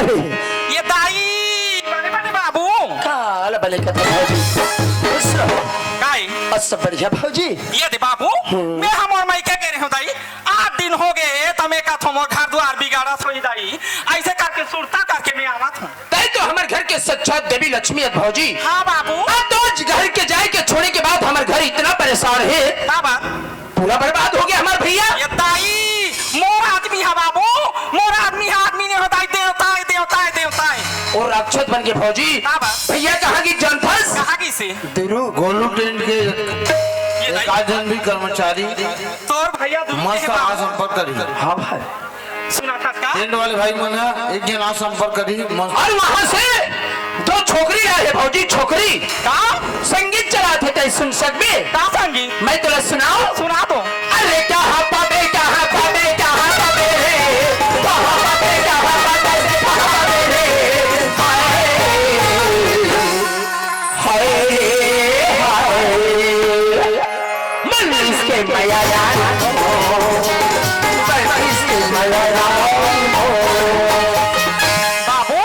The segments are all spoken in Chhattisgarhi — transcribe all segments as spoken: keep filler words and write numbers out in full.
ये दाई, बने बने बाबू। का हाल बने कथा भौजी? खुश रहो। काई? अच्छा, बढ़िया भौजी। ये दे बाबू, हम्म। मैं हमर मायके गे रहे हूँ दाई। आठ दिन हो गए, त मैं कथो मोर घर दुआर बिगाड़त होही दाई। ऐसे करके सुरता करके मैं आवत हूँ। तै तो हमर घर के साक्षात देवी लक्ष्मी अस भौजी। हाँ बाबू। आ तो घर के जाए के छोड़े के बाद हमर घर इतना परेशान हे। का बात? पूरा बर्बाद हो गया हमर भैया। ये दाई, मोर आदमी हा बाबू, मोर आदमी हा, आदमी नहीं होता है, देवता है, देवता है, देवता है। और राक्षस बन के भौजी। का बात? भैया कहाँ गिस जानथस? कहाँ गिस हे? दुरू गोलू टेंट के ये एक दाई। आध झन भी कर्मचारी तोर भैया दुरू मस्त के आ बाबू। संपर्क करी। हाँ भाई। सुना था का? टेंट वाले भाई मन ह एक झन आ संपर्क करी, मस्त। और वहां से दो छोकरी आए हैं भौजी, छोकरी। का? संगीत चलाथे, तै सुन सकबे? का संगीत? मैं तोला सुनाऊं? सुना तो। अरे कहाँ पाबे, कहाँ पाबे, कहाँ पाबे रे? कहाँ पाबे, कहाँ पाबे, कहाँ पाबे रे? हाय, हाय, हाय। मनीष के मया राम हो, मनीष के मया राम हो। बाबू,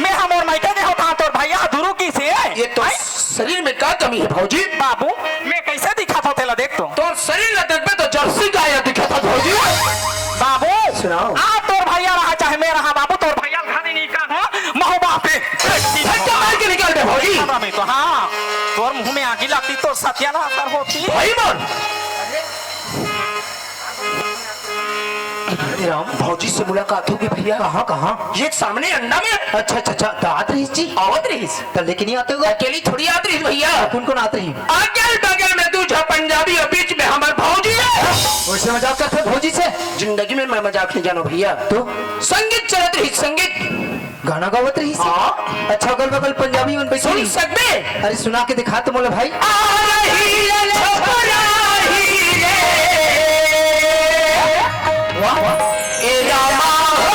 मैं हमर मायके गे होत हंव, तोर भैया दुरू गिस हे। ये तो हैं? शरीर में का कमी हे भौजी? बाबू, मैं कैसे दिखत हंव तेला देख तो। तोर शरीर ला देखबे तो जर्सी गाय दिखत हे भौजी। बाबू, सुनाओ। आ तोर भैया रहा चाहे मैं रहा बाबू, तोर भैया घानी नहीं का ना, महू बापे। धक्का मार के निकाल दे भौजी। पता नहीं तो, हाँ, तोर मुंह में आगी लगती, तोर सत्यानाश होती। भाई मन। राम, भौजी से मुलाकात होगी भैया। कहाँ, कहाँ? ये सामने अंडा में। अच्छा, अच्छा, अच्छा, त आत रहिस जी? आवत रहिस। त लेके नहीं आते हो? अकेली थोड़ी आत रहिस भैया। कौन कौन आत रहिस? अगल बगल में दू झन पंजाबी और बीच में हमर भौजी हे। वैसे मजाक करत हस भौजी से? जिंदगी में मैं मजाक नहीं जानों भैया। तो? संगीत चलत रहिस, संगीत। गाना गावत रहिस? हाँ। अच्छा, अगल बगल पंजाबी मन बैठे सुन रहिस? सकबे? अरे सुना के दिखा तो मोला भाई। आ रही है छपराही रे। वाह, वाह। ए रामा हो।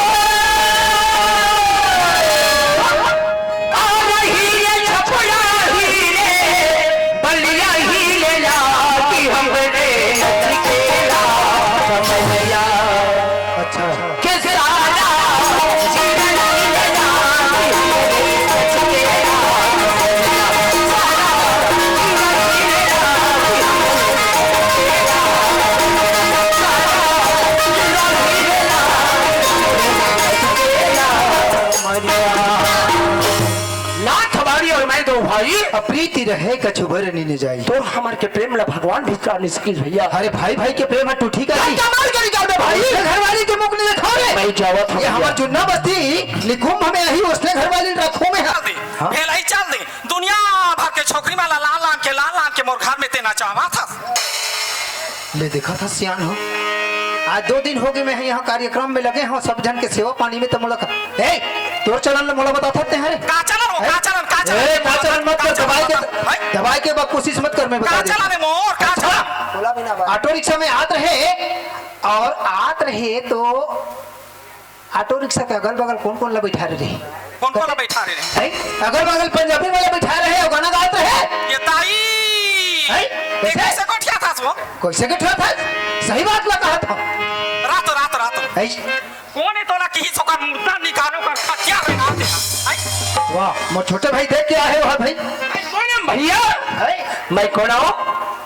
आ रही है छपराही रे। बलिया ही ले ला कि हमरे नच के ला समझिया। अच्छा। के सारा जीवन लीला की सच के राम। नाथ बाड़ी और मैं दो भाई। अब प्रीति रहे कछु बर नी जाई। तोर हमर के प्रेम ला भगवान भी तार नहीं सकिस भैया। अरे भाई भाई के प्रेम ह टूटही का? कमाल के निकाल दे भाई। ये घरवाली के मुख नहीं देखा रे। मैं जावत हंव ये भैया। हमर जुन्ना बस्ती निकुंभ में यही उसने घरवाली रखो में है। चल दे, हाँ? भेलाई चल दे। दुनिया भर के छोकरी मन ला लान लान के, लान लान के मोर घर में तेना चाहत हस। ले देखत हस सियान हो। आज दो दिन हो गए मैं यहाँ कार्यक्रम में लगे हंव, सब झन के सेवा पानी में त मोला ए, तोर चलन ल मोला बताथस तें हरे? का चलन हो, का चलन, का चलन? ए, का चलन मत कर, दबाई के, हैं? दबाई के बा-, कोशिश मत कर, मैं बता देथंव। का चलन हे मोर, का चलन? ऑटो रिक्शा में आत रहे और आत रहे तो ऑटो रिक्शा के अगल बगल कोन कोन ला बैठारे रहे? कोन कोन ला बैठारे रहे? हैं? अगल बगल पंजाबी वाला बैठारे रहे और गाना गात रहे। ये ताई! हैं? ये कैसे? कैसे गोठियाथस वो? कैसे गोठियाथस? सही बात ला कहा था। रातो, रातो, रातो। हैं? कोन हे तोला किहिस ओकर मुर्दा निकालो कर खटिया रे ना दे। आई। वाह, मोर छोटे भाई देख के आए हो भाई। आई, कोन हे भैया? आई। मैं कोन हंव?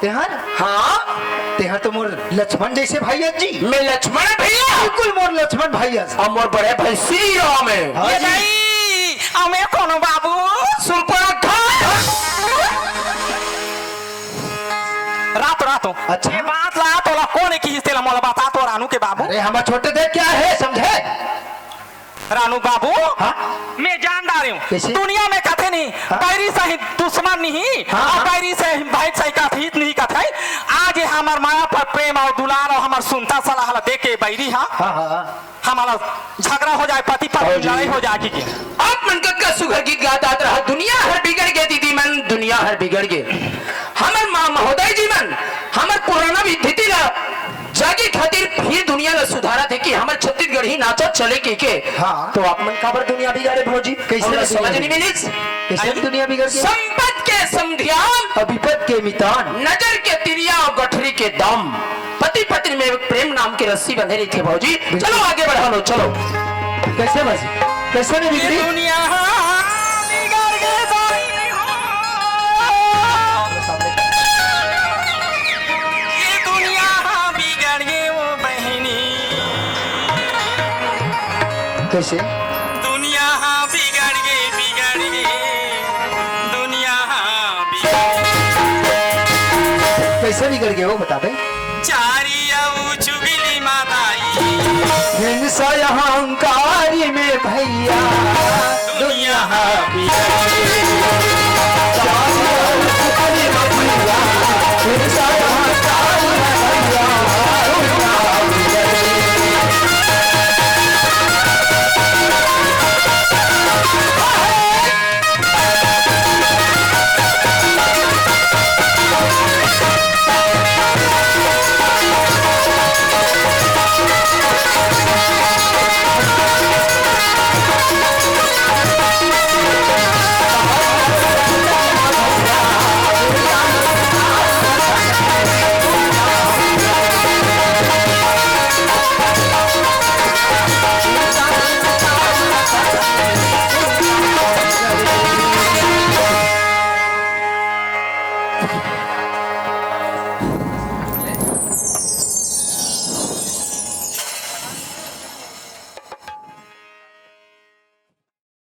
तेहर? हाँ। तेहर तो मोर लक्ष्मण जैसे भाई हस जी। मैं लक्ष्मण भैया। बिल्कुल मोर लक्ष्मण भाई हस। अउ मोर बड़े भाई श्री राम हे। हाँ ये जी। नहीं, अउ मैं कोन हंव बाबू? सुर्पणखा। रात, रात हो। अच्छा। ये बात ला तोला कोन किहिस तेला मोला बता तो रानू के बाबू। अरे हमर छोटे देख के आए हे समझे? रानू बाबू, हाँ? मैं जान डारे हंव। कैसे? दुनिया में कथे नहीं, हाँ? बैरी सही दुश्मन नहीं, हाँ, और हाँ। बैरी से भाई सही कथे हित नहीं कथे। आज ये हमर माया पर प्रेम और दुलार और हमर सुनता सलाह ला दे के बैरी हा। हाँ, हाँ, हाँ। हमला झगड़ा हो जाए, पति पत्नी लड़ाई हो जाए कि, कि? आप मन कतका सुघर गीत गात आत रहा, दुनिया हर बिगड़ गे दीदी मन, दुनिया हर बिगड़ गे। हमर माँ महोदय जी मन, हमर पुराना विधि ला जागे खातिर फिर दुनिया ला सुधारथे कि हमर छत्तीसगढ़ी नाचा चले के, के। हाँ। तो आप मन काबर दुनिया बिगाड़े भौजी? कैसे हमला समझ नहीं मिलिस। कैसे दुनिया बिगड़ गे? संपत के समधियान। अउ बिपत के मितान। नजर के तिरिया अउ गठरी के दाम। पति पत्नी में प्रेम नाम के रस्सी बंधे रहिथे भौजी। बिल्कुल। चलो आगे बढ़ा लो, चलो। कैसे बस? कइसे नइ बिगड़ी? दुनिया बिगड़ गे दाई हो। ये दुनिया बिगड़ गे वो बहिनी। कइसे? दुनिया बिगड़ गे, बिगड़ गे, दुनिया बिगड़ गे। कइसे बिगड़ गे वो, बता बे। चारी अउ चुगली मा दाई। हिंसा अहंकारी में भइया, दुनिया बिगड़ गे।